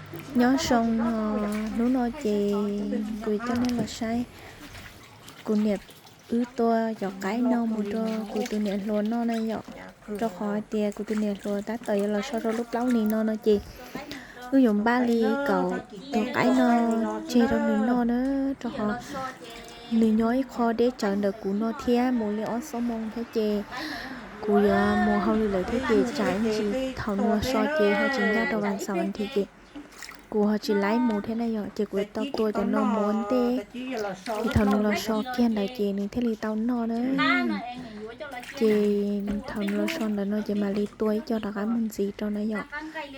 Nyob zoo, hnub no ces kuv coj nej los saib kuv niam wb tua cov qaib no mus rau kuv tus niam hluas noj na yom. Rau qhov hais tias kuv tus niam hluas tab tom yuav los so rau lub plaub hlis no no ces wb yuav npaj li kaum tus qaib no tseg rau nws noj na, rau qhov nws nyob ib qho deb tsawv ntawm kuv no thiab, mus li ob xuab moos thiab ces kuv yuav mus hauj lwm lawm thiab ces tsam ib ntsis thaum nws los so ces ho tsis ncaj rau vas xaum vas thiv ces kuv ho tsis laib mus thiab na yom, ces kuv tau tua cov no mus ua ntej, ces thaum nws los so kiag ntawd ces nws thiaj li tau noj na. Ces thaum nws los so ntawd no ces mam li tua ib co rov qab mus ntxiv rau na yom,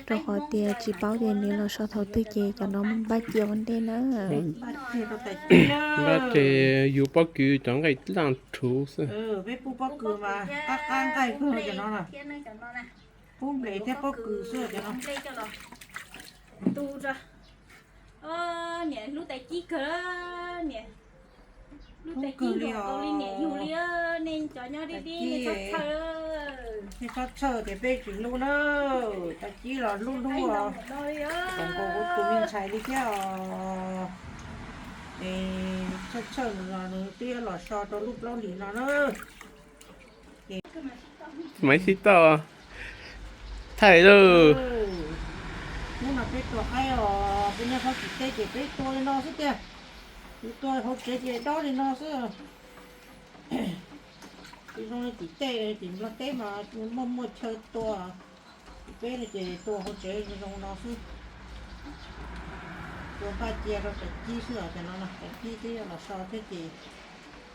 rau qhov tias tsis paub tias nws los so thaum twg ces cov no mus npaj cia ua ntej na. Npaj ces yus pob kws cov nqaij laj rhuv xwb. Peb pub pob kws mas qab qab nqaij kawg cov no na. Pub nplej thiab pob kws xwb cov no. Tu rau. Niam hlub tais cib kawg, niam hlub tais cib nkaus li niam yug li, nej cov nyob dib dib nej txhob txhawj. Nej txhob txhawj tias peb tsis hlub na, tais cib los hlub hlub os. Tau nkaus kuv tus me ntxhais li thiab os. Es txhob txhawj, nws los nws twb yuav los so rau lub plaub hlis no na. Maiv Xib Toj thaij lawm. Hnub no peb tua qaib os, peb nyob hauv tim teb ces peb tua li no xwb tiag. Yus tua hauv tsev ces dob li no xwb. Twb zoo li tim tej tim Nplog teb mas muaj muaj chaw tua. Tim peb no ces tua hauv tsev zoo no xwb. Tua npaj cia rau tais cib xwb os, cov no tais cib twb yuav los so thiab ces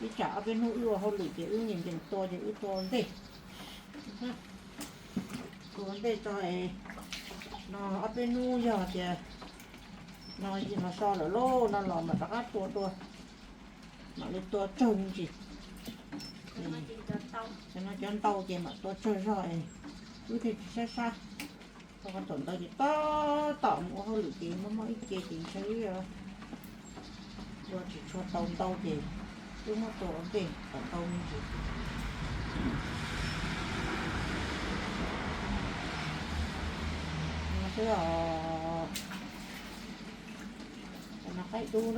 ib tsam ob peb hnub wb ua hauj lwm ces wb nyeem nkees tua ces wb tua ntej. Tua ntej tso es no ob peb hnub yog tias no los so lawm lauj no los mam rov qab tua dua, mam li tua tsawg me ntsis. Cov no cov ntau ces mam tua tsawg zog es wb thiaj tsis sab sab. Thaum ntawd ces tab tom mus ua hauj lwm ces muaj muaj ib ce ces ntshe wb ua tsis tshua tau ntau ces wb muab tua ua ntej kom tau me ntsis. No xwb os. Cov no qaib dub.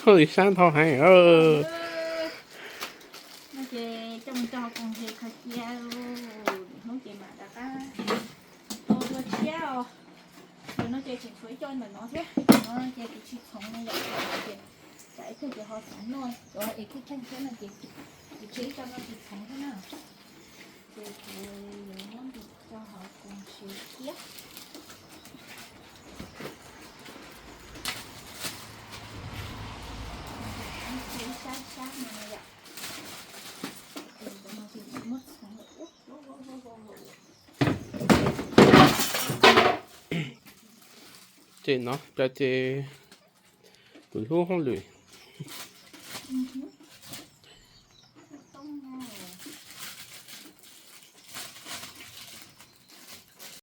Hauj lwm sab dhau heev. No ces coj mus rau hauv koos ces khaws cia, hnub ces mam rov qab tua dua tshiab os. Ntawm no ces tseem tshuav ib co ntawm no thiab, no ces kuv tsis txhoov no yom, ces tsam ib pliag ces ho txhoov noj, es kuj tsheej thiab no ces kuv tshuav ib co no tsis txhoov thiab na. Ces kuv yuav muab ntim rau hauv koos siav thiab. Ib sab sab no yom. Ces no ces kuv hlub hauj lwm